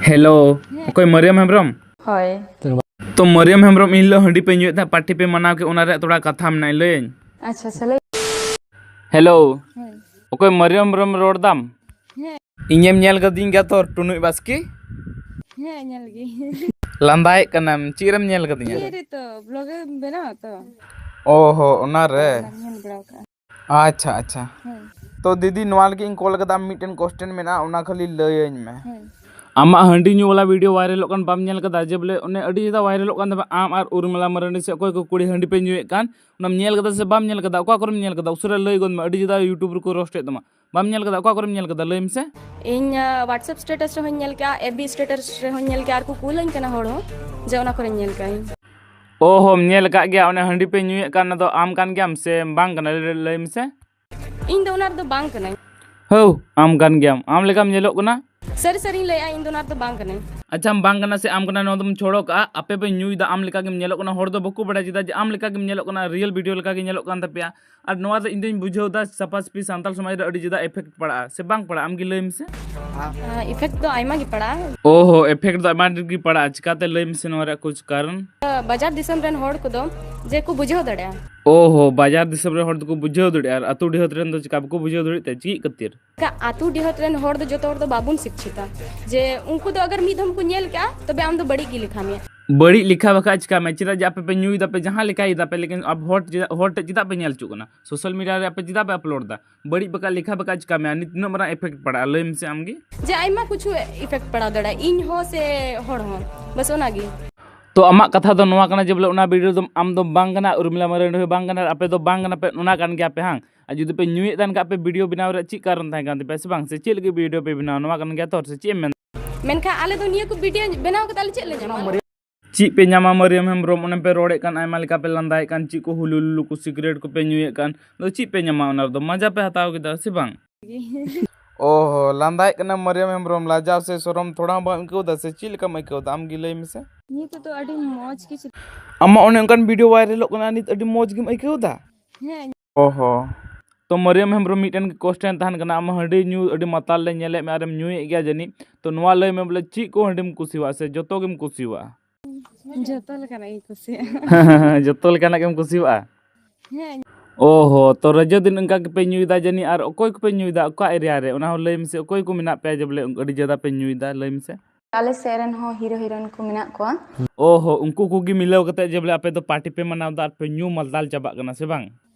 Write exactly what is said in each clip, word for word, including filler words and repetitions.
Hello, ᱚᱠᱚᱭ ᱢᱟᱹᱨᱤᱭᱟᱹᱢ ᱦᱮᱢᱵᱨᱚᱢ? ᱦᱳᱭ᱾ ᱛᱚ ᱢᱟᱹᱨᱤᱭᱟᱹᱢ ᱦᱮᱢᱵᱨᱚᱢ, ᱤᱧ ᱦᱤᱞᱳᱜ ᱦᱟᱺᱰᱤ ᱯᱮ ᱧᱩᱭᱮᱫ ᱛᱟᱦᱮᱸᱫ, ᱯᱟᱨᱴᱤ ᱯᱮ ᱢᱟᱱᱟᱣ ᱠᱮᱫ, ᱚᱱᱟ ᱨᱮᱭᱟᱜ ᱛᱷᱚᱲᱟ ᱠᱟᱛᱷᱟ ᱢᱮᱱᱟᱜᱼᱟ, ᱞᱟᱹᱭᱟᱹᱧ᱾ ᱟᱪᱪᱷᱟ, ᱟᱪᱪᱷᱟ, ᱞᱟᱹᱭ᱾ ᱦᱮᱞᱳ, ᱦᱮᱸ᱾ ᱚᱠᱚᱭ ᱢᱟᱹᱨᱤᱭᱟᱹᱢ ᱦᱮᱢᱵᱨᱚᱢ ᱨᱚᱲ ᱫᱟᱢ? ᱦᱮᱸ᱾ ᱤᱧᱮᱢ ᱧᱮᱞ ᱠᱟᱫᱤᱧ ᱜᱮᱭᱟ ᱛᱚ, ᱴᱩᱱᱩᱡ ᱵᱟᱥᱠᱮ? ᱦᱮᱸ, ᱧᱮᱞ ᱜᱮ᱾ ᱞᱟᱸᱫᱟᱭᱮᱫ ᱠᱟᱱᱟᱢ, ᱪᱮᱫ ᱨᱮᱢ ᱧᱮᱞ ᱠᱟᱫᱤᱧᱟ? ᱪᱮᱫ ᱨᱮᱛᱚ, ᱵᱞᱚᱜ ᱮᱢ ᱵᱮᱱᱟᱣᱟ ᱛᱚ? ᱚ ᱦᱚ, ᱚᱱᱟ ᱨᱮ? ᱚᱱᱟ ᱧᱮᱞ ᱵᱟᱲᱟ ᱠᱟᱜᱼᱟ᱾ ᱟᱪᱪᱷᱟ, ᱟᱪᱪᱷᱟ᱾ ᱦᱮᱸ᱾ ᱛᱚ ᱫᱤᱫᱤ, ᱱᱚᱣᱟ ᱞᱟᱹᱜᱤᱫ ᱤᱧ ᱠᱚᱞ ᱠᱟᱫᱟ, ᱟᱢ ᱢᱤᱫᱴᱮᱱ ᱠᱚᱥᱪᱮᱱ ᱢᱮᱱᱟᱜᱼᱟ, ᱚᱱᱟ ᱠᱷᱟᱹᱞᱤ ᱞᱟᱹᱭᱟᱹᱧ ᱢᱮ᱾ ᱦᱮᱸ᱾ ᱟᱢᱟᱜ ᱦᱟᱺᱰᱤ ᱧᱩ ᱵᱟᱞᱟ ᱵᱷᱤᱰᱤᱭᱳ ᱵᱷᱟᱭᱨᱟᱞᱚᱜ ᱠᱟᱱ ᱵᱟᱢ ᱧᱮᱞ ᱠᱟᱫᱟ? ᱡᱮ ᱵᱚᱞᱮ ᱚᱱᱮ ᱟᱹᱰᱤ ᱡᱩᱫᱟ ᱵᱷᱟᱭᱨᱟᱞᱚᱜ ᱠᱟᱱ ᱛᱟᱢᱟ, ᱟᱢ ᱟᱨ ᱩᱨᱢᱤᱞᱟ ᱢᱟᱨᱟᱱᱰᱤ ᱥᱮ ᱚᱠᱚᱭ ᱠᱚ ᱠᱩᱲᱤ ᱦᱟᱺᱰᱤ ᱯᱮ ᱧᱩᱭᱮᱫ ᱠᱟᱱ, ᱚᱱᱟᱢ ᱧᱮᱞ ᱠᱟᱫᱟ ᱥᱮ ᱵᱟᱢ ᱧᱮᱞ ᱠᱟᱫᱟ? ᱚᱠᱟ ᱠᱚᱨᱮᱢ ᱧᱮᱞ ᱠᱟᱫᱟ? ᱩᱥᱟᱹᱨᱟ ᱞᱟᱹᱭ ᱜᱚᱫ ᱢᱮ, ᱟᱹᱰᱤ ᱡᱩᱫᱟ YouTube ᱨᱮᱠᱚ ᱨᱳᱥᱴᱮᱫ ᱛᱟᱢᱟ᱾ ᱵᱟᱢ ᱧᱮᱞ ᱠᱟᱫᱟ? ᱚᱠᱟ ᱠᱚᱨᱮᱢ ᱧᱮᱞ ᱠᱟᱫᱟ? ᱞᱟᱹᱭ ᱢᱮᱥᱮ᱾ ᱤᱧ, ᱟ, WhatsApp status ᱨᱮᱦᱚᱸᱧ ᱧᱮᱞ ᱠᱮᱜᱼᱟ, FB status ᱨᱮᱦᱚᱸᱧ ᱧᱮᱞ ᱠᱮᱜᱼᱟ, ᱟᱨ ᱠᱚ ᱠᱩᱞᱟᱹᱧ ᱠᱟᱱᱟ ᱦᱚᱲ ᱦᱚᱸ, ᱡᱮ ᱚᱱᱟ ᱠᱚᱨᱮᱧ ᱧᱮᱞ ᱠᱟᱜᱼᱟ ᱤᱧ᱾ ᱚ ᱦᱚᱸᱢ ᱧᱮᱞ ᱠᱟᱜ ᱜᱮᱭᱟ, ᱚᱱᱮ ᱦᱟᱺᱰᱤ ᱯᱮ ᱧᱩᱭᱮᱫ ᱠᱟᱱ, ᱚᱱᱟ ᱫᱚ ᱟᱢ ᱠᱟᱱ ᱜᱮᱭᱟᱢ ᱥᱮ ᱵᱟᱝ ᱠᱟᱱᱟ? ᱞᱟᱹᱭ, ᱞᱟᱹᱭ ᱢᱮᱥᱮ᱾ ᱤᱧ ᱫᱚ ᱚᱱᱟ ᱨᱮᱫᱚ ᱵᱟᱝ ᱠᱟᱹᱱᱟᱹᱧ᱾ ᱦᱳ, ᱟᱢ ᱠᱟᱱ ᱜᱮᱭᱟᱢ, ᱟᱢ ᱞᱮᱠᱟᱢ ᱧᱮᱞᱚᱜ ᱠᱟᱱᱟ᱾ ᱥᱟᱹᱨᱤ ᱥᱟᱹᱨᱤᱧ ᱞᱟᱹᱭᱮᱜᱼᱟ, ᱤᱧ ᱫᱚ ᱚᱱᱟ ᱨᱮᱫᱚ ᱵᱟᱝ ᱠᱟᱹᱱᱟᱹᱧ᱾ ᱟᱪᱪᱷᱟᱢ ᱵᱟᱝ ᱠᱟᱱᱟ ᱥᱮ ᱟᱢ ᱠᱟᱱᱟ, ᱱᱚᱣᱟ ᱫᱚᱢ ᱪᱷᱚᱲᱚ ᱠᱟᱜᱼᱟ᱾ ᱟᱯᱮ ᱯᱮ ᱧᱩᱭᱫᱟ, ᱟᱢ ᱞᱮᱠᱟ ᱜᱮᱢ ᱧᱮᱞᱚᱜ ᱠᱟᱱᱟ, ᱦᱚᱲ ᱫᱚ ᱵᱟᱠᱚ ᱵᱟᱲᱟᱭᱟ ᱪᱮᱫᱟᱜ ᱡᱮ ᱟᱢ ᱞᱮᱠᱟ ᱜᱮᱢ ᱧᱮᱞᱚᱜ ᱠᱟᱱᱟ, ᱨᱤᱭᱮᱞ ᱵᱷᱤᱰᱤᱭᱳ ᱞᱮᱠᱟ ᱜᱮ ᱧᱮᱞᱚᱜ ᱠᱟᱱ ᱛᱟᱯᱮᱭᱟ᱾ ᱟᱨ ᱱᱚᱣᱟ ᱫᱚ ᱤᱧ ᱫᱚᱧ ᱵᱩᱡᱷᱟᱹᱣ ᱫᱟ, ᱥᱟᱯᱷᱟ ᱥᱟᱯᱷᱤ ᱥᱟᱱᱛᱟᱲ ᱥᱚᱢᱟᱡᱽ ᱨᱮ ᱟᱹᱰᱤ ᱡᱩᱫᱟ effect ᱯᱟᱲᱟᱜᱼᱟ, ᱥᱮ ᱵᱟᱝ ᱯᱟᱲᱟᱜᱼᱟ? ᱟᱢ ᱜᱮ ᱞᱟᱹᱭ ᱢᱮᱥᱮ᱾ ᱟᱸ, effect ᱫᱚ ᱟᱭᱢᱟ ᱜᱮ ᱯᱟᱲᱟᱜᱼᱟ᱾ ᱚ ᱦᱚ, effect ᱫᱚ ᱟᱭᱢᱟ ᱰᱷᱮᱨ ᱜᱮ ᱯᱟᱲᱟᱜᱼᱟ᱾ ᱪᱤᱠᱟᱛᱮ, ᱞᱟᱹᱭ ᱢᱮᱥᱮ ᱱᱚᱣᱟ ᱨᱮᱭᱟᱜ ᱠᱩᱪ ᱠᱟᱨᱚᱱ? ᱵᱟᱡᱟᱨ ᱫᱤᱥᱚᱢ ᱨᱮᱱ ᱦᱚᱲ ᱠᱚᱫᱚ ᱡᱮ ᱠᱚ ᱵᱩᱡᱷᱟᱹᱣ ᱫᱟᱲᱮᱭᱟᱜᱼᱟ᱾ ᱚ ᱦᱚ, ᱵᱟᱡᱟᱨ ᱫᱤᱥᱚᱢ ᱨᱮᱱ ᱦᱚᱲ ᱫᱚᱠᱚ ᱵᱩᱡᱷᱟᱹᱣ ᱫᱟᱲᱮᱭᱟᱜᱼᱟ, ᱟᱨ ᱟᱹᱛᱩ ᱰᱤᱦᱟᱹᱛ ᱨᱮᱱ ᱫᱚ ᱪᱤᱠᱟ ᱵᱟᱠᱚ ᱵᱩᱡᱷᱟᱹᱣ ᱫᱟᱲᱮᱭᱟᱜ ᱛᱮ? ᱪᱮᱫ ᱠᱷᱟᱹᱛᱤᱨ? ᱠᱟ-, ᱟᱹᱛᱩ ᱰᱤᱦᱟᱹᱛ ᱨᱮᱱ ᱦᱚᱲ ᱫᱚ ᱡᱚᱛᱚ ᱦᱚᱲ ᱫᱚ ᱵᱟᱵᱚᱱ ᱥᱤᱠᱠᱷᱤᱛᱟ, ᱡᱮ ᱩᱱᱠᱩ ᱫᱚ ᱟᱜᱟᱨ ᱢᱤᱫ ᱫᱷᱚᱢ ᱠᱚ ᱧᱮᱞ ᱠᱮᱜᱼᱟ, ᱛᱚᱵᱮ ᱟᱢ ᱫᱚ ᱵᱟᱹᱲᱤᱡ ᱜᱮ ᱞᱮᱠᱷᱟ ᱢᱮᱭᱟ᱾ ᱵᱟᱹᱲᱤᱡ ᱞᱮᱠᱷᱟ ᱵᱟᱠᱷᱟᱡ ᱪᱤᱠᱟ ᱢᱮ? ᱪᱮᱫᱟᱜ ᱡᱮ ᱟᱯᱮ ᱯᱮ ᱧᱩᱭ ᱫᱟᱯᱮ, ᱡᱟᱦᱟᱸ ᱞᱮᱠᱟᱭ ᱫᱟᱯᱮ, ᱞᱮᱠᱤᱱ ᱟᱵ ᱦᱚᱲ ᱪᱮᱫᱟᱜ, ᱦᱚᱲ ᱴᱷᱮᱡ ᱪᱮᱫᱟᱜ ᱯᱮ ᱧᱮᱞ ᱦᱚᱪᱚᱜ ᱠᱟᱱᱟ? ᱥᱳᱥᱟᱞ ᱢᱤᱰᱤᱭᱟ ᱨᱮ ᱟᱯᱮ ᱪᱮᱫᱟᱜ ᱯᱮ ᱟᱯᱞᱳᱰ ᱫᱟ? ᱵᱟᱹᱲᱤᱡ ᱵᱟᱠᱷᱟᱡ ᱞᱮᱠᱷᱟ ᱵᱟᱠᱷᱟᱡ ᱪᱤᱠᱟ ᱢᱮ? ᱱᱤᱛ ᱛᱤᱱᱟᱹᱜ ᱢᱟᱨᱟᱝ effect ᱯᱟᱲᱟᱜᱼᱟ, ᱞᱟᱹᱭ ᱢᱮᱥᱮ ᱟᱢ ᱜᱮ᱾ ᱡᱮ ᱟᱭᱢᱟ ᱠᱤᱪᱷᱩ effect ᱯᱟᱲᱟᱣ ᱫᱟᱲᱮᱭᱟᱜᱼᱟ, ᱤᱧ ᱦᱚᱸ ᱥᱮ ᱦᱚᱲ ᱦᱚᱸ, ᱵᱟᱥ ᱚᱱᱟ ᱜᱮ᱾ ᱛᱚ ᱟᱢᱟᱜ ᱠᱟᱛᱷᱟ ᱫᱚ ᱱᱚᱣᱟ ᱠᱟᱱᱟ ᱡᱮ ᱵᱚᱞᱮ ᱚᱱᱟ ᱵᱷᱤᱰᱤᱭᱳ ᱫᱚ ᱟᱢ ᱫᱚ ᱵᱟᱝ ᱠᱟᱱᱟ, ᱩᱨᱢᱤᱞᱟ ᱢᱟᱨᱟᱱᱰᱤ ᱦᱚᱸ ᱵᱟᱝ ᱠᱟᱱᱟ, ᱟᱨ ᱟᱯᱮ ᱫᱚ ᱵᱟᱝ ᱠᱟᱱᱟ ᱯᱮ, ᱚᱱᱟ ᱠᱟᱱ ᱜᱮᱭᱟ ᱯᱮ ᱦᱟᱝ? ᱟᱨ ᱡᱩᱫᱤ ᱯᱮ ᱧᱩᱭᱮᱫ ᱛᱟᱦᱮᱱ ᱠᱷᱟᱡ ᱯᱮ, ᱵᱷᱤᱰᱤᱭᱳ ᱵᱮᱱᱟᱣ ᱨᱮᱭᱟᱜ ᱪᱮᱫ ᱠᱟᱨᱚᱱ ᱛᱟᱦᱮᱸ ᱠᱟᱱ ᱛᱟᱯᱮᱭᱟ ᱥᱮ ᱵᱟᱝ? ᱥᱮ ᱪᱮᱫ ᱞᱟᱹᱜᱤᱫ ᱵᱷᱤᱰᱤᱭᱳ ᱯᱮ ᱵᱮᱱᱟᱣᱟ, ᱱᱚᱣᱟ ᱠᱟᱱ ᱜᱮᱭᱟ ᱛᱚ, ᱥᱮ ᱪᱮᱫ ᱮᱢ ᱢᱮᱱ? ᱢᱮᱱᱠᱷᱟᱱ ᱟᱞᱮ ᱫᱚ ᱱᱤᱭᱟᱹ ᱠᱚ ᱵᱷᱤᱰᱤᱭᱳ ᱵᱮᱱᱟᱣ ᱠᱟᱛᱮ ᱟᱞᱮ ᱪᱮᱫ ᱞᱮ ᱧᱟᱢᱟ? ᱪᱮᱫ ᱯᱮ ᱧᱟᱢᱟ ᱢᱟᱹᱨᱤᱭᱟᱢ ᱦᱮᱢᱵᱨᱚᱢ? ᱚᱱᱮ ᱯᱮ ᱨᱚᱲᱮᱫ ᱠᱟᱱ, ᱟᱭᱢᱟ ᱞᱮᱠᱟ ᱯᱮ ᱞᱟᱸᱫᱟᱭᱮᱫ ᱠᱟᱱ, ᱪᱮᱫ ᱠᱚ ᱦᱩᱞᱩ ᱞᱩᱞᱩ ᱠᱚ ᱥᱤᱜᱨᱮᱴ ᱠᱚᱯᱮ ᱧᱩᱭᱮᱫ ᱠᱟᱱ, ᱟᱫᱚ ᱪᱮᱫ ᱯᱮ ᱧᱟᱢᱟ ᱚᱱᱟ ᱨᱮᱫᱚ? ᱢᱟᱡᱟ ᱯᱮ ᱦᱟᱛᱟᱣ ᱠᱮᱫᱟ ᱥᱮ ᱵᱟᱝ? ᱚ ᱦᱚ, ᱞᱟᱸᱫᱟᱭᱮᱫ ᱠᱟᱱᱟ ᱢᱟᱹᱨᱤᱭᱟᱢ ᱦᱮᱢᱵᱨᱚᱢ, ᱞᱟᱡᱟᱣ ᱥᱮ ᱥᱚᱨᱚᱢ ᱛᱷᱚᱲᱟ ᱦᱚᱸ ᱵᱟᱢ ᱟᱹᱭᱠᱟᱹᱣ ᱫᱟ ᱥᱮ ᱪᱮᱫ ᱞᱮᱠᱟᱢ ᱟᱹᱭᱠᱟᱹᱣ ᱫᱟ? ᱟᱢ ᱜᱮ ᱞᱟᱹᱭ ᱢᱮᱥᱮ᱾ ᱱᱤᱭᱟᱹ ᱠᱚᱫᱚ ᱟᱹᱰᱤ ᱢᱚᱡᱽ ᱜᱮ ᱪᱮᱫ- ᱟᱢᱟᱜ ᱚᱱᱮ ᱚᱱᱠᱟᱱ ᱵᱷᱤᱰᱤᱭᱳ ᱵᱷᱟᱭᱨᱟᱞᱚᱜ ᱠᱟᱱᱟ, ᱱᱤᱛ ᱟᱹᱰᱤ ᱢᱚᱡᱽ ᱜᱮᱢ ᱟᱹᱭᱠᱟᱹᱣ ᱫᱟ? ᱦᱮᱸ᱾ ᱚ ᱦᱚ᱾ ᱛᱚ ᱢᱟᱹᱨᱤᱭᱟᱹᱢ ᱦᱮᱢᱵᱨᱚᱢ, ᱢᱤᱫᱴᱮᱱ ᱠᱚᱥᱪᱮᱱ ᱛᱟᱦᱮᱱ ᱠᱟᱱᱟ, ᱟᱢ ᱦᱟᱺᱰᱤ ᱧᱩ ᱟᱹᱰᱤ ᱢᱟᱛᱟᱞ ᱞᱮ ᱧᱮᱞᱮᱫ ᱢᱮ ᱟᱨᱮᱢ ᱧᱩᱭᱮᱫ ᱜᱮᱭᱟ ᱡᱟᱹᱱᱤᱡ, ᱛᱚ ᱱᱚᱣᱟ ᱞᱟᱹᱭ ᱢᱮ ᱵᱚᱞᱮ ᱪᱮᱫ ᱠᱚ ᱦᱟᱺᱰᱤᱢ ᱠᱩᱥᱤᱣᱟᱜᱼᱟ ᱥᱮ ᱡᱚᱛᱚ ᱜᱮᱢ ᱠᱩᱥᱤᱣᱟᱜᱼᱟ? ᱡᱚᱛᱚ ᱞᱮᱠᱟᱱᱟᱜ ᱜᱤᱧ ᱠᱩᱥᱤᱭᱟᱜᱼᱟ᱾ ᱡᱚᱛᱚ ᱞᱮᱠᱟᱱᱟᱜ ᱜᱮᱢ ᱠᱩᱥᱤᱣᱟᱜᱼᱟ? ᱦᱮᱸ᱾ ᱚ ᱦᱚ, ᱛᱚ ᱨᱟᱡᱟ ᱫᱤᱱ ᱚᱱᱠᱟ ᱜᱮᱯᱮ ᱧᱩᱭᱮᱫᱟ ᱡᱟᱹᱱᱤᱡ, ᱟᱨ ᱚᱠᱚᱭ ᱠᱚᱯᱮ ᱧᱩᱭᱮᱫᱟ, ᱚᱠᱟ ᱮᱨᱤᱭᱟ ᱨᱮ, ᱚᱱᱟ ᱦᱚᱸ ᱞᱟᱹᱭ ᱢᱮᱥᱮ, ᱚᱠᱚᱭ ᱠᱚ ᱢᱮᱱᱟᱜ ᱯᱮᱭᱟ ᱡᱮ ᱵᱚᱞᱮ ᱟᱹᱰᱤ ᱡᱟᱫᱟ ᱯᱮ ᱧᱩᱭᱮᱫᱟ, ᱞᱟᱹᱭ ᱢᱮᱥᱮ? ᱟᱞᱮ ᱥᱮᱫ ᱨᱮᱱ ᱦᱚᱸ ᱦᱤᱨᱳ ᱦᱤᱨᱳᱭᱤᱱ ᱠᱚ ᱢᱮᱱᱟᱜ ᱠᱚᱣᱟ᱾ ᱚ ᱦᱚ, ᱩᱱᱠᱩ ᱠᱚᱜᱮ ᱢᱤᱞᱟᱹᱣ ᱠᱟᱛᱮ ᱡᱮ ᱵᱚᱞᱮ ᱟᱯᱮ ᱫᱚ ᱯᱟᱨᱴᱤ ᱯᱮ ᱢᱟᱱᱟᱣ ᱮᱫᱟ ᱟᱨ ᱯᱮ ᱧᱩ ᱢᱟᱞᱫᱟᱞ ᱪᱟᱵᱟᱜ ᱠᱟᱱᱟ ᱥᱮ ᱵᱟᱝ?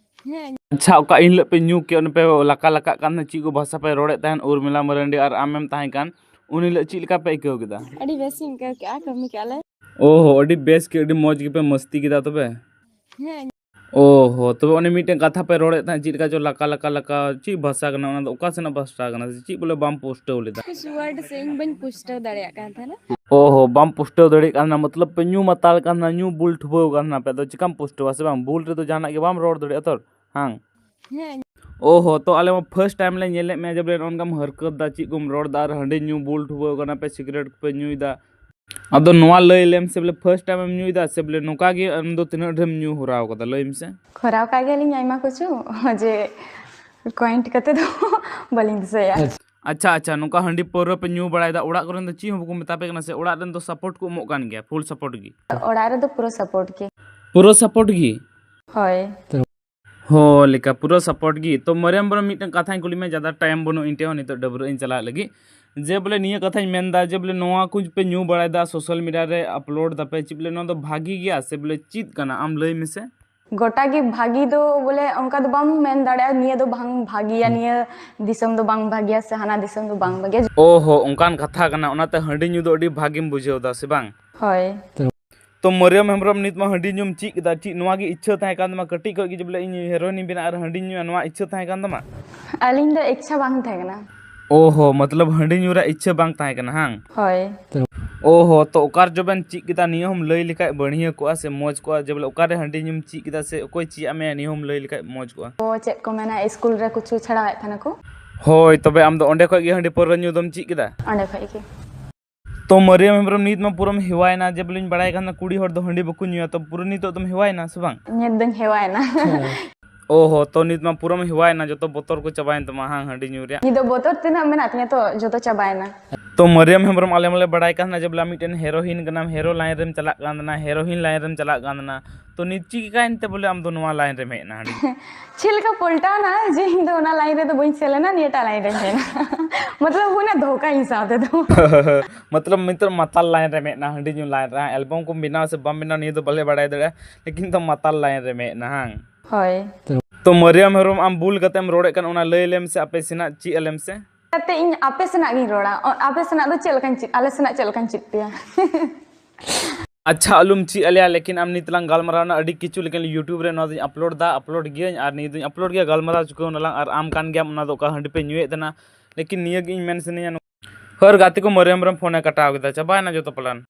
ᱦᱮᱸ᱾ ᱟᱪᱪᱷᱟ, ᱚᱠᱟ ᱮᱱ ᱦᱤᱞᱳᱜ ᱯᱮ ᱧᱩ ᱠᱮᱫ, ᱚᱱᱮ ᱯᱮ ᱞᱟᱠᱟ ᱞᱟᱠᱟᱜ ᱠᱟᱱ ᱛᱟᱦᱮᱸᱫ, ᱪᱮᱫ ᱠᱚ ᱵᱷᱟᱥᱟ ᱯᱮ ᱨᱚᱲᱮᱫ ᱛᱟᱦᱮᱸᱫ, ᱩᱨᱢᱤᱞᱟ ᱢᱟᱨᱟᱱᱰᱤ ᱟᱨ ᱟᱢᱮᱢ ᱛᱟᱦᱮᱸ ᱠᱟᱱ, ᱩᱱ ᱦᱤᱞᱳᱜ ᱪᱮᱫ ᱞᱮᱠᱟ ᱯᱮ ᱟᱹᱭᱠᱟᱹᱣ ᱠᱮᱫᱟ? ᱟᱹᱰᱤ ᱵᱮᱥ ᱤᱧ ᱟᱹᱭᱠᱟᱹᱣ ᱠᱮᱫᱼᱟ, ᱠᱟᱹᱢᱤ ᱠᱮᱫᱼᱟ ᱞᱮ᱾ ᱚ ᱦᱚ, ᱟᱹᱰᱤ ᱵᱮᱥ ᱜᱮ, ᱟᱹᱰᱤ ᱢᱚᱡᱽ ᱜᱮᱯᱮ ᱢᱟᱹᱥᱛᱤ ᱠᱮᱫᱟ ᱛᱚᱵᱮ? ᱦᱮᱸ᱾ ᱚ ᱦᱚ, ᱛᱚᱵᱮ ᱚᱱᱮ ᱢᱤᱫᱴᱮᱱ ᱠᱟᱛᱷᱟ ᱯᱮ ᱨᱚᱲᱮᱫ ᱛᱟᱦᱮᱸᱫ, ᱪᱮᱫ ᱞᱮᱠᱟ ᱪᱚ ᱞᱟᱠᱟ ᱞᱟᱠᱟ ᱞᱟᱠᱟ, ᱪᱮᱫ ᱵᱷᱟᱥᱟ ᱠᱟᱱᱟ ᱚᱱᱟ ᱫᱚ, ᱚᱠᱟ ᱥᱮᱱᱟᱜ ᱵᱷᱟᱥᱟ ᱠᱟᱱᱟ ᱥᱮ ᱪᱮᱫ ᱵᱚᱞᱮ ᱵᱟᱢ ᱯᱩᱥᱴᱟᱹᱣ ᱞᱮᱫᱟ? ᱠᱩᱪ ᱣᱟᱨᱰ ᱥᱮ ᱤᱧ ᱵᱟᱹᱧ ᱯᱩᱥᱴᱟᱹᱣ ᱫᱟᱲᱮᱭᱟᱜ ᱠᱟᱱ ᱛᱟᱦᱮᱱᱟ᱾ ᱚ ᱦᱚ, ᱵᱟᱢ ᱯᱩᱥᱴᱟᱹᱣ ᱫᱟᱲᱮᱭᱟᱜ ᱠᱟᱱ ᱛᱟᱦᱮᱱᱟ, ᱢᱚᱛᱞᱚᱵ ᱯᱮ ᱧᱩ ᱢᱟᱛᱟᱞ ᱠᱟᱱ ᱛᱟᱦᱮᱱᱟ, ᱧᱩ ᱵᱩᱞ ᱴᱷᱩᱵᱟᱹᱣ ᱠᱟᱱ ᱛᱟᱦᱮᱱᱟ ᱯᱮ, ᱟᱫᱚ ᱪᱤᱠᱟᱢ ᱯᱩᱥᱴᱟᱹᱣᱟ ᱥᱮ ᱵᱟᱝ? ᱵᱩᱞ ᱨᱮᱫᱚ ᱡᱟᱦᱟᱱᱟᱜ ᱜᱮ ᱵᱟᱢ ᱨᱚᱲ ᱫᱟᱲᱮᱭᱟᱜᱼᱟ ᱛᱚ, ᱦᱟᱝ? ᱦᱮᱸ᱾ ᱚ ᱦᱚ, ᱛᱚ ᱟᱞᱮ ᱢᱟ ᱯᱷᱟᱥᱴ ᱴᱟᱭᱤᱢ ᱞᱮ ᱧᱮᱞᱮᱫ ᱢᱮᱭᱟ ᱡᱮ ᱵᱚᱞᱮ ᱱᱚᱜᱼᱚ ᱱᱚᱝᱠᱟᱢ ᱦᱟᱨᱠᱟᱛ ᱫᱟ, ᱪᱮᱫ ᱠᱚᱢ ᱨᱚᱲ ᱫᱟ, ᱟᱨ ᱦᱟᱺᱰᱤ ᱧᱩ ᱵᱩᱞ ᱴᱷᱩᱵᱟᱹᱣ ᱠᱟᱱᱟ ᱯᱮ, ᱥᱤᱜᱟᱨᱮᱴ ᱠᱚᱯᱮ ᱧᱩᱭᱮᱫᱟ᱾ ᱟᱫᱚ ᱱᱚᱣᱟ ᱞᱟᱹᱭ ᱞᱮᱢ ᱥᱮ ᱵᱚᱞᱮ ᱯᱷᱟᱥᱴ ᱴᱟᱭᱤᱢ ᱮᱢ ᱧᱩᱭᱮᱫᱟ ᱥᱮ ᱵᱚᱞᱮ ᱱᱚᱝᱠᱟ ᱜᱮ ᱟᱢ ᱫᱚ ᱛᱤᱱᱟᱹᱜ ᱰᱷᱮᱨᱮᱢ ᱧᱩ ᱦᱚᱨᱟᱣ ᱠᱟᱫᱟ, ᱞᱟᱹᱭ ᱢᱮᱥᱮ? ᱠᱷᱚᱨᱟᱣ ᱠᱟᱜ ᱜᱮᱭᱟᱞᱤᱧ ᱟᱭᱢᱟ ᱠᱤᱪᱷᱩ, ᱡᱮ ᱠᱚᱭᱮᱱᱴ ᱠᱟᱛᱮ ᱫᱚ ᱵᱟᱹᱞᱤᱧ ᱫᱤᱥᱟᱹᱭᱟ᱾ ᱟᱪᱪᱷᱟ, ᱟᱪᱪᱷᱟ, ᱱᱚᱝᱠᱟ ᱦᱟᱺᱰᱤ ᱯᱟᱹᱣᱨᱟᱹ ᱯᱮ ᱧᱩ ᱵᱟᱲᱟᱭᱮᱫᱟ, ᱚᱲᱟᱜ ᱠᱚᱨᱮᱱ ᱫᱚ ᱪᱮᱫ ᱦᱚᱸ ᱵᱟᱠᱚ ᱢᱮᱛᱟ ᱯᱮ ᱠᱟᱱᱟ ᱥᱮ ᱚᱲᱟᱜ ᱨᱮᱱ ᱫᱚ ᱥᱟᱯᱳᱨᱴ ᱠᱚ ᱮᱢᱚᱜ ᱠᱟᱱ ᱜᱮᱭᱟ, ᱯᱷᱩᱞ ᱥᱟᱯᱳᱨᱴ ᱜᱮ? ᱚᱲᱟᱜ ᱨᱮᱫᱚ ᱯᱩᱨᱟᱹ ᱥᱟᱯᱳᱨᱴ ᱜᱮ᱾ ᱯᱩᱨᱟᱹ ᱥᱟᱯᱳᱨᱴ ᱜᱮ? ᱦᱳᱭ᱾ ᱦᱚᱸ, ᱞᱮᱠᱟ ᱯᱩᱨᱟᱹ ᱥᱟᱯᱳᱨᱴ ᱜᱮ᱾ ᱛᱚ ᱢᱟᱨᱤᱭᱟᱢ ᱵᱨᱚ, ᱢᱤᱫᱴᱟᱝ ᱠᱟᱛᱷᱟᱧ ᱠᱩᱞᱤ ᱢᱮᱭᱟ, ᱡᱟᱫᱟ ᱴᱟᱭᱤᱢ ᱵᱟᱹᱱᱩᱜ ᱤᱧ ᱴᱷᱮᱱ ᱦᱚᱸ, ᱱᱤᱛᱚᱜ ᱰᱟᱹᱵᱽᱨᱟᱹᱜ ᱤᱧ ᱪᱟᱞᱟᱜ ᱞᱟᱹᱜᱤᱫ᱾ ᱡᱮ ᱵᱚᱞᱮ ᱱᱤᱭᱟᱹ ᱠᱟᱛᱷᱟᱧ ᱢᱮᱱᱫᱟ ᱡᱮ ᱵᱚᱞᱮ ᱱᱚᱣᱟ ᱠᱚ ᱯᱮ ᱧᱩ ᱵᱟᱲᱟᱭᱮᱫᱟ, ᱥᱳᱥᱟᱞ ᱢᱤᱰᱤᱭᱟ ᱨᱮ ᱟᱯᱞᱳᱰ ᱫᱟᱯᱮ, ᱪᱮᱫ ᱵᱚᱞᱮ ᱱᱚᱣᱟ ᱫᱚ ᱵᱷᱟᱜᱤ ᱜᱮᱭᱟ ᱥᱮ ᱵᱚᱞᱮ ᱪᱮᱫ ᱠᱟᱱᱟ, ᱟᱢ ᱞᱟᱹᱭ ᱢᱮᱥᱮ? ᱜᱚᱴᱟ ᱜᱮ ᱵᱷᱟᱜᱤ ᱫᱚ ᱵᱚᱞᱮ ᱚᱱᱠᱟ ᱫᱚ ᱵᱟᱢ ᱢᱮᱱ ᱫᱟᱲᱮᱭᱟᱜᱼᱟ, ᱱᱤᱭᱟᱹ ᱫᱚ ᱵᱟᱝ ᱵᱷᱟᱜᱤᱭᱟ, ᱦᱩᱸ᱾ ᱱᱤᱭᱟᱹ ᱫᱤᱥᱚᱢ ᱫᱚ ᱵᱟᱝ ᱵᱷᱟᱜᱤᱭᱟ ᱥᱮ ᱦᱟᱱᱟ ᱫᱤᱥᱚᱢ ᱫᱚ ᱵᱟᱝ ᱵᱷᱟᱜᱤᱭᱟ᱾ ᱚ ᱦᱚ, ᱚᱱᱠᱟᱱ ᱠᱟᱛᱷᱟ ᱠᱟᱱᱟ, ᱚᱱᱟᱛᱮ ᱦᱟᱺᱰᱤ ᱧᱩ ᱫᱚ ᱟᱹᱰᱤ ᱵᱷᱟᱜᱤᱢ ᱵᱩᱡᱷᱟᱹᱣ ᱫᱟ ᱥᱮ ᱵᱟᱝ? ᱦᱳᱭ᱾ ᱛᱚ ᱢᱟᱹᱨᱤᱭᱟᱢ ᱦᱮᱢᱵᱨᱚᱢ, ᱱᱤᱛ ᱢᱟ ᱦᱟᱺᱰᱤ ᱧᱩᱢ ᱪᱮᱫ ᱠᱮᱫᱟ, ᱪᱮᱫ ᱱᱚᱣᱟ ᱜᱮ ᱤᱪᱪᱷᱟᱹ ᱛᱟᱦᱮᱸ ᱠᱟᱱ ᱛᱟᱢᱟ ᱠᱟᱹᱴᱤᱡ ᱠᱷᱚᱡ ᱜᱮ ᱡᱮ ᱵᱚᱞᱮ ᱤᱧ ᱦᱤᱨᱳᱭᱤᱱ ᱤᱧ ᱵᱮᱱᱟᱜᱼᱟ ᱟᱨ ᱦᱟᱺᱰᱤᱧ ᱧᱩᱭᱟ, ᱱᱚᱣᱟ ᱤᱪᱪᱷᱟᱹ ᱛᱟᱦᱮᱸ ᱠᱟᱱ ᱛᱟᱢᱟ? ᱟᱹᱞᱤᱧ ᱫᱚ ᱤᱪᱪᱷᱟ ᱵᱟᱝ ᱛᱟᱦᱮᱸ ᱠᱟᱱᱟ᱾ ᱚ ᱦᱚ, ᱢᱚᱛᱞᱚᱵ ᱦᱟᱺᱰᱤ ᱧᱩ ᱨᱮᱭᱟᱜ ᱤᱪᱪᱷᱟᱹ ᱵᱟᱝ ᱛᱟᱦᱮᱸ ᱠᱟᱱᱟ, ᱦᱟᱝ? ᱦᱳᱭ᱾ ᱚ ᱦᱚ, ᱛᱚ ᱚᱠᱟ ᱨᱮᱪᱚ ᱵᱮᱱ ᱪᱮᱫ ᱠᱮᱫᱟ, ᱱᱤᱭᱟᱹ ᱦᱚᱸᱢ ᱞᱟᱹᱭ ᱞᱮᱠᱷᱟᱡ ᱵᱟᱹᱲᱦᱤᱭᱟᱹ ᱠᱚᱜᱼᱟ ᱥᱮ ᱢᱚᱡᱽ ᱠᱚᱜᱼᱟ, ᱡᱮ ᱵᱚᱞᱮ ᱚᱠᱟ ᱨᱮ ᱦᱟᱺᱰᱤ ᱧᱩᱢ ᱪᱮᱫ ᱠᱮᱫᱟ ᱥᱮ ᱚᱠᱚᱭ ᱪᱮᱫ ᱟᱫ ᱢᱮᱭᱟ, ᱱᱤᱭᱟᱹ ᱦᱚᱸᱢ ᱞᱟᱹᱭ ᱞᱮᱠᱷᱟᱡ ᱢᱚᱡᱽ ᱠᱚᱜᱼᱟ᱾ ᱚ, ᱪᱮᱫ ᱠᱚ ᱢᱮᱱᱟ, ᱤᱥᱠᱩᱞ ᱨᱮ ᱠᱤᱪᱷᱩ ᱪᱷᱟᱲᱟᱣᱮᱫ ᱛᱟᱦᱮᱱᱟᱠᱚ᱾ ᱦᱳᱭ, ᱛᱚᱵᱮ ᱟᱢ ᱫᱚ ᱚᱸᱰᱮ ᱠᱷᱚᱡ ᱜᱮ ᱦᱟᱺᱰᱤ ᱯᱟᱹᱣᱨᱟᱹ ᱧᱩ ᱫᱚᱢ ᱪᱮᱫ ᱠᱮᱫᱟ? ᱚᱸᱰᱮ ᱠᱷᱚᱡ ᱜᱮ᱾ ᱛᱚ ᱢᱟᱹᱨᱤᱭᱟᱢ ᱦᱮᱢᱵᱨᱚᱢ, ᱱᱤᱛ ᱢᱟ ᱯᱩᱨᱟᱹᱢ ᱦᱮᱣᱟᱭᱮᱱᱟ, ᱡᱮ ᱵᱚᱞᱮᱧ ᱵᱟᱲᱟᱭ ᱠᱟᱱ ᱛᱟᱦᱮᱱᱟ ᱠᱩᱲᱤ ᱦᱚᱲ ᱫᱚ ᱦᱟᱺᱰᱤ ᱵᱟᱠᱚ ᱧᱩᱭᱟ, ᱛᱚ ᱯᱩᱨᱟᱹ ᱱᱤᱛᱚᱜ ᱫᱚᱢ ᱦᱮᱣᱟᱭᱮᱱᱟ ᱥᱮ ᱵᱟᱝ? ᱱᱤᱛ ᱫᱚᱧ ᱦᱮᱣᱟᱭᱮᱱᱟ᱾ ᱦᱮᱸ᱾ ᱚ ᱦᱚ, ᱛᱚ ᱱᱤᱛ ᱢᱟ ᱯᱩᱨᱟᱹᱢ ᱦᱮᱣᱟᱭᱮᱱᱟ, ᱡᱚᱛᱚ ᱵᱚᱛᱚᱨ ᱠᱚ ᱪᱟᱵᱟᱭᱮᱱ ᱛᱟᱢᱟ ᱦᱟᱝ ᱦᱟᱺᱰᱤ ᱧᱩ ᱨᱮᱭᱟᱜ? ᱱᱤᱛ ᱫᱚ ᱵᱚᱛᱚᱨ ᱛᱤᱱᱟᱹᱜ ᱢᱮᱱᱟᱜ ᱛᱤᱧᱟ ᱛᱚ ᱡᱚᱛᱚ ᱪᱟᱵᱟᱭᱮᱱᱟ᱾ ᱛᱚ ᱢᱟᱹᱨᱤᱭᱟᱢ ᱦᱮᱢᱵᱨᱚᱢ, ᱟᱞᱮ ᱢᱟᱞᱮ ᱵᱟᱲᱟᱭ ᱠᱟᱱ ᱛᱟᱦᱮᱱᱟ ᱡᱮ ᱵᱚᱞᱮ ᱟᱢ ᱢᱤᱫᱴᱮᱱ ᱦᱮᱨᱳ ᱦᱤᱱ ᱠᱟᱱᱟᱢ, ᱦᱮᱨᱳ ᱞᱟᱭᱤᱱ ᱨᱮᱢ ᱪᱟᱞᱟᱜ ᱠᱟᱱ ᱛᱟᱦᱮᱱᱟ, ᱦᱮᱨᱳᱭᱤᱱ ᱞᱟᱭᱤᱱ ᱨᱮᱢ ᱪᱟᱞᱟᱜ ᱠᱟᱱ ᱛᱟᱦᱮᱱᱟ᱾ ᱛᱚ ᱱᱤᱛ ᱪᱮᱫ ᱪᱤᱠᱟᱭᱮᱱ ᱛᱮ ᱵᱚᱞᱮ ᱟᱢ ᱫᱚ ᱱᱚᱣᱟ ᱞᱟᱭᱤᱱ ᱨᱮᱢ ᱦᱮᱡ ᱮᱱᱟ ᱦᱟᱺᱰᱤ? ᱪᱮᱫ ᱞᱮᱠᱟ ᱯᱚᱞᱴᱟᱣᱱᱟ ᱡᱮ ᱤᱧ ᱫᱚ ᱚᱱᱟ ᱞᱟᱭᱤᱱ ᱨᱮᱫᱚ ᱵᱟᱹᱧ ᱥᱮᱞᱮᱱᱟ, ᱱᱤᱭᱟᱹᱴᱟᱜ ᱞᱟᱭᱤᱱ ᱨᱮᱧ ᱦᱮᱡ ᱮᱱᱟ᱾ ᱢᱚᱛᱞᱚᱵ ᱦᱩᱭᱱᱟ ᱫᱷᱳᱠᱟ ᱤᱧ ᱥᱟᱶ ᱛᱮᱫᱚ᱾ ᱢᱚᱛᱞᱚᱵ ᱱᱤᱛᱚᱜ ᱢᱟᱛᱟᱞ ᱞᱟᱭᱤᱱ ᱨᱮᱢ ᱦᱮᱡ ᱮᱱᱟ, ᱦᱟᱺᱰᱤ ᱧᱩ ᱞᱟᱭᱤᱱ ᱨᱮ᱾ ᱮᱞᱵᱟᱢ ᱠᱚᱢ ᱵᱮᱱᱟᱣᱟ ᱥᱮ ᱵᱟᱢ ᱵᱮᱱᱟᱣᱟ ᱱᱤᱭᱟᱹ ᱫᱚ ᱵᱟᱞᱮ ᱵᱟᱲᱟᱭ ᱫᱟᱲᱮᱭᱟᱜᱼᱟ, ᱞᱮᱠᱤᱱ ᱫᱚ ᱢᱟᱛᱟᱞ ᱞᱟᱭᱤᱱ ᱨᱮᱢ ᱦᱮᱡ ᱮᱱᱟ ᱦᱟᱝ? ᱦᱳᱭ᱾ ᱛᱚ ᱢᱟᱹᱨᱤᱭᱟᱢ ᱦᱮᱢᱵᱨᱚᱢ, ᱟᱢ ᱵᱩᱞ ᱠᱟᱛᱮᱢ ᱨᱚᱲᱮᱫ ᱠᱟᱱ, ᱚᱱᱟ ᱞᱟᱹᱭ ᱞᱮᱢ ᱥᱮ, ᱟᱯᱮ ᱥᱮᱱᱟᱜ ᱪᱮᱫ ᱟᱞᱮᱢ ᱥᱮ᱾ ᱠᱟᱛᱮ ᱤᱧ ᱟᱯᱮ ᱥᱮᱱᱟᱜ ᱜᱤᱧ ᱨᱚᱲᱟ᱾ ᱚ, ᱟᱯᱮ ᱥᱮᱱᱟᱜ ᱫᱚ ᱪᱮᱫ ᱞᱮᱠᱟᱧ ᱪᱮᱫ, ᱟᱞᱮ ᱥᱮᱱᱟᱜ ᱪᱮᱫ ᱞᱮᱠᱟᱧ ᱪᱮᱫ ᱯᱮᱭᱟ? ᱟᱪᱪᱷᱟ, ᱟᱞᱚᱢ ᱪᱮᱫ ᱟᱞᱮᱭᱟ, ᱞᱮᱠᱤᱱ ᱟᱢ ᱱᱤᱛ ᱞᱟᱝ ᱜᱟᱞᱢᱟᱨᱟᱣ ᱱᱟ ᱟᱹᱰᱤ ᱠᱤᱪᱷᱩ, ᱞᱮᱠᱤᱱ YouTube ᱨᱮ ᱱᱚᱣᱟ ᱫᱚᱧ ᱟᱯᱞᱳᱰ ᱫᱟ, ᱟᱯᱞᱳᱰ ᱜᱤᱭᱟᱹᱧ, ᱟᱨ ᱱᱤᱭᱟᱹ ᱫᱚᱧ ᱟᱯᱞᱳᱰ ᱜᱮᱭᱟ, ᱜᱟᱞᱢᱟᱨᱟᱣ ᱪᱩᱠᱟᱹᱣ ᱱᱟᱞᱟᱝ᱾ ᱟᱨ ᱟᱢ ᱠᱟᱱ ᱜᱮᱭᱟᱢ ᱚᱱᱟ ᱫᱚ ᱚᱠᱟ ᱦᱟᱺᱰᱤ ᱯᱮ ᱧᱩᱭᱮᱫ ᱛᱟᱦᱮᱱᱟ, ᱞᱮᱠᱤᱱ ᱱᱤᱭᱟᱹ ᱜᱮ ᱤᱧ ᱢᱮᱱ ᱥᱟᱱᱟᱧᱟ᱾ ᱦᱟᱹᱨ ᱜᱟᱛᱮ ᱠᱚ, ᱢᱟᱹᱨᱤᱭᱟᱢ ᱦᱮᱢᱵᱨᱚᱢ ᱯᱷᱳᱱᱮ ᱠᱟᱴᱟᱣ ᱠᱮᱫᱟ, ᱪᱟᱵᱟᱭᱮᱱᱟ ᱡᱚᱛᱚ ᱯᱞᱟᱱ᱾